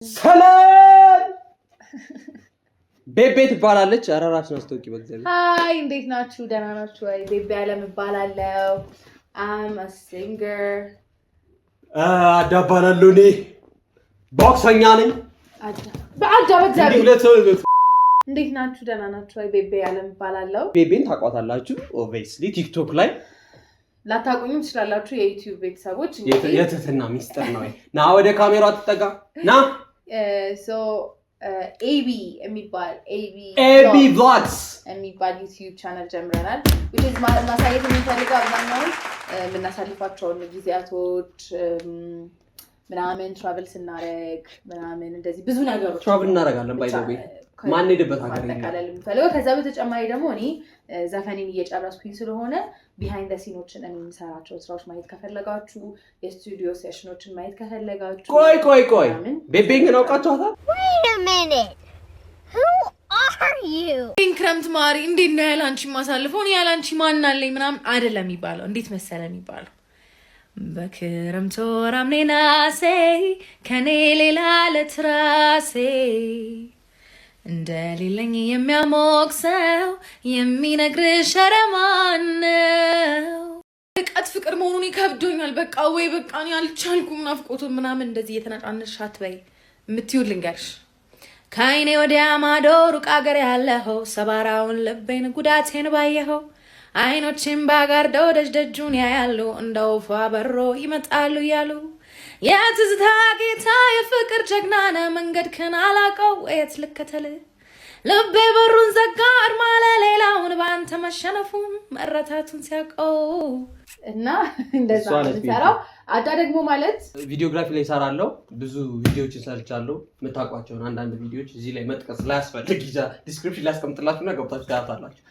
ሰላም፣ ቤቤ ትባላለች። ኧረ እራስሽን አስተዋውቂ በእግዚአብሔር። Hi፣ እንዴት ናችሁ? ደህና ናችሁ ወይ? ቤቤ አለም እባላለሁ። I'm a singer. አዳ እባላለሁ። እኔ ቦክሰኛ ነኝ። በአዳ በእግዚአብሔር። ሁለት ሰው። እንዴት ናችሁ? ደህና ናችሁ ወይ? ቤቤ አለም እባላለሁ። ቤቤን ታውቋታላችሁ obviously ቲክቶክ ላይ። ላታውቁኝም ትችላላችሁ። የ YouTube ቤተሰቦች እንግዲህ የትህትና ሚስጥር ነው። ና ወደ ካሜራ ትጠጋ ና። So ኤቢ የሚባል ኤቢ ኤቢ Vlogs የሚባል YouTube channel ጀምረናል። Which is ማሳየት የምንፈልገው አብዛኛውን የምናሳልፋቸውን ጊዜያቶች ምናምን፣ travel ስናደርግ ምናምን፣ እንደዚህ ብዙ ነገሮች። Travel እናደርጋለን። By the way ማንሄድበት ሀገር የለም። ማጠቃለል የምፈልገው። ከዛ በተጨማሪ ደግሞ እኔ ዘፈኔን እየጨረስኩኝ ስለሆነ behind scene ኦችን፣ እኔ የምሰራቸውን ስራዎች ማየት ከፈለጋችሁ፣ የ studio session ኦችን ማየት ከፈለጋችሁ ቆይ ቆይ ቆይ፣ ምናምን። ቤቤን ግን አውቃችኋታል? Wait a minute. Who are you? ክረምት ማሪ እንዴት ነው ያላንቺ ማሳልፈው? እኔ ያላንቺ ማን አለኝ ምናምን አይደለም የሚባለው። እንዴት መሰለ የሚባለው? በክረምት ወር ሐምሌ ነሐሴ ከኔ ሌላ ለትራሴ እንደሌለኝ የሚያሞቅ ሰው የሚነግርሽ ኧረ ማን ነው? ርቀት ፍቅር መሆኑን ይከብዶኛል። በቃ ወይ በቃ እኔ አልቻልኩም ናፍቆቱ ምናምን እንደዚህ እየተነጫነሽ አትበይ የምትይው ልንገርሽ። ከአይኔ ወዲያ ማዶ ሩቅ አገር ያለኸው፣ ሰባራውን ልቤን ጉዳቴን ባየኸው፣ አይኖቼን ባጋርደው ደጅ ደጁን ያያሉ፣ እንደ ወፏ በሮ ይመጣሉ እያሉ። የትዝታ ጌታ የፍቅር ጀግና ነህ፣ መንገድክን አላቀው የት ልከተል? ልቤ በሩን ዘጋ እርማ ለሌላውን በአንተ መሸነፉን መረታቱን ሲያውቀው እና እንደዛ እሷ ነች። የምንሰራው። አዳ ደግሞ ማለት Videography ላይ እሰራለሁ። ብዙ ቪዲዮዎችን ሰርቻለሁ። የምታውቋቸውን አንዳንድ ቪዲዮዎች እዚህ ላይ መጥቀስ ላያስፈልግ ይችላል። Description ላይ አስቀምጥላችሁና ገብታችሁ ታያታላችሁ።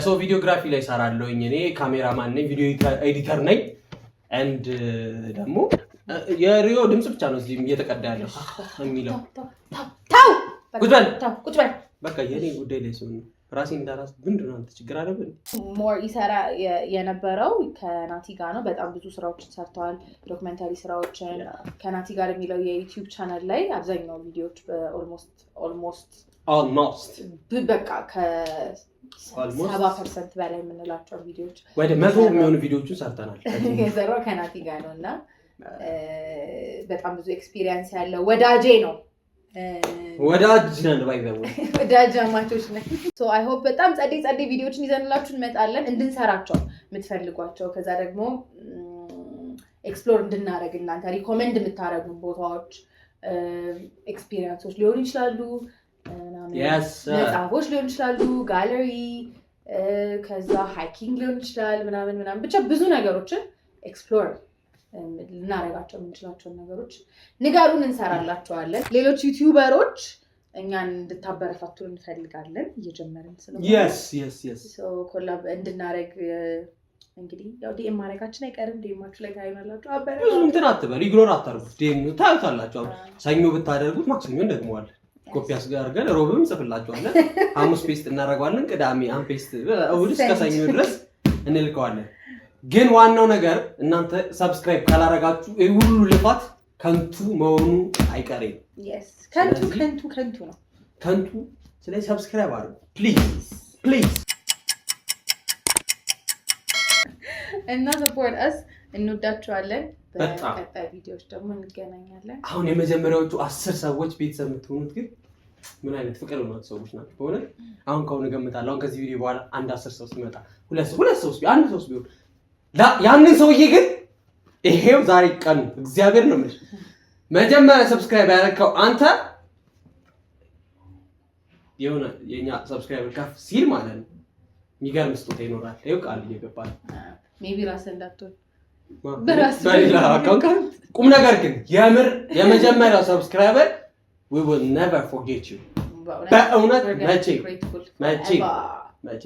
So videography ላይ እሰራለሁኝ። እኔ ካሜራማን ነኝ፣ video editor ነኝ። And ደግሞ የሪዮ ድምፅ ብቻ ነው እዚህ እየተቀዳ ያለው የሚለው። ተው። ቁጭ በል። ተው፣ ቁጭ በል። በቃ የኔ ጉዳይ ላይ ሲሆን ነው ራሴ እንዳራስ ምንድን ነው አንተ ችግር አለብን? More ይሰራ የነበረው ከናቲ ጋር ነው። በጣም ብዙ ስራዎችን ሰርተዋል። Documentary ስራዎችን ከናቲ ጋር የሚለው የ YouTube channel ላይ አብዛኛው ቪዲዮዎች በ almost almost Almost በቃ ከ70% በላይ የምንላቸው ቪዲዮዎች ወደ 100 የሚሆኑ ቪዲዮዎችን ሰርተናል። የሰራው ከናቲ ጋር ነው እና በጣም ብዙ experience ያለው ወዳጄ ነው። ወዳጅ ነን by the way። ወዳጃማቾች ነን። So I hope በጣም ጸዴ ጸዴ ቪዲዮዎችን ይዘንላችሁ እንመጣለን፣ እንድንሰራቸው የምትፈልጓቸው፣ ከዛ ደግሞ explore እንድናደርግ እናንተ recommend የምታደርጉን ቦታዎች፣ experience ኦች ሊሆኑ ይችላሉ ምናምን፣ መጽሐፎች ሊሆኑ ይችላሉ፣ ጋለሪ፣ ከዛ hiking ሊሆን ይችላል ምናምን ምናምን፣ ብቻ ብዙ ነገሮችን explore ልናደርጋቸው የምንችላቸውን ነገሮች ንገሩን፣ እንሰራላቸዋለን። ሌሎች YouTuber ኦች እኛን እንድታበረታቱን እንፈልጋለን። እየጀመርን ስለሆነ collab እንድናደርግ እንግዲህ ያው DM ማድረጋችን አይቀርም። DM ኣችሁ ላይ ታዩናላችሁ። ብዙ እንትን አትበሉ፣ ignore አታርጉት። DM ታዩታላችሁ። አሁን ሰኞ ብታደርጉት ማክሰኞ እንደግመዋለን። ኮፒ አድርገን ሮብም እንጽፍላችኋለን። ሐሙስ paste እናደርገዋለን። ቅዳሜ unpaste፣ እሑድ እስከ ሰኞ ድረስ እንልከዋለን። ግን ዋናው ነገር እናንተ subscribe ካላረጋችሁ ይህ ሁሉ ልፋት ከንቱ መሆኑ አይቀሬም። ከንቱ ከንቱ ከንቱ ነው። ከንቱ። ስለዚህ subscribe አድርጉ please please። እና support us፣ እንወዳችኋለን። በጣም። በቀጣይ ቪዲዮዎች ደግሞ እንገናኛለን። አሁን የመጀመሪያዎቹ 10 ሰዎች ቤተሰብ የምትሆኑት ግን ምን አይነት ፍቅር የሆናችሁ ሰዎች ናቸው በእውነት። አሁን ከአሁን እገምታለሁ። አሁን ከዚህ ቪዲዮ በኋላ አንድ 10 ሰው ሲመጣ፣ ሁለት ሰው፣ ሁለት ሰው ቢሆን፣ አንድ ሰው ቢሆን፣ ያንን ሰውዬ ግን ይሄው ዛሬ ቀኑ እግዚአብሔር ነው የምልሽ። መጀመሪያ subscribe ያደረግከው አንተ የሆነ የኛ subscriber ከፍ ሲል ማለት ነው የሚገርም ስጦታ ይኖራል። ይኸው ቃል እየገባ ነው። Maybe ራስህ እንዳትሆን በራስህ በሌላ account። ቁም ነገር ግን የምር የመጀመሪያው subscriber we will never forget you። በእውነት መቼ መቼ መቼ።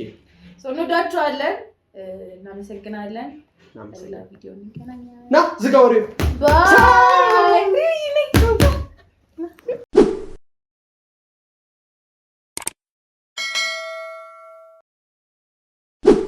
እንወዳችኋለን፣ እናመሰግናለን። በሌላ ቪዲዮ እንገናኛለን። ና ዝጋ ወሬ። Bye.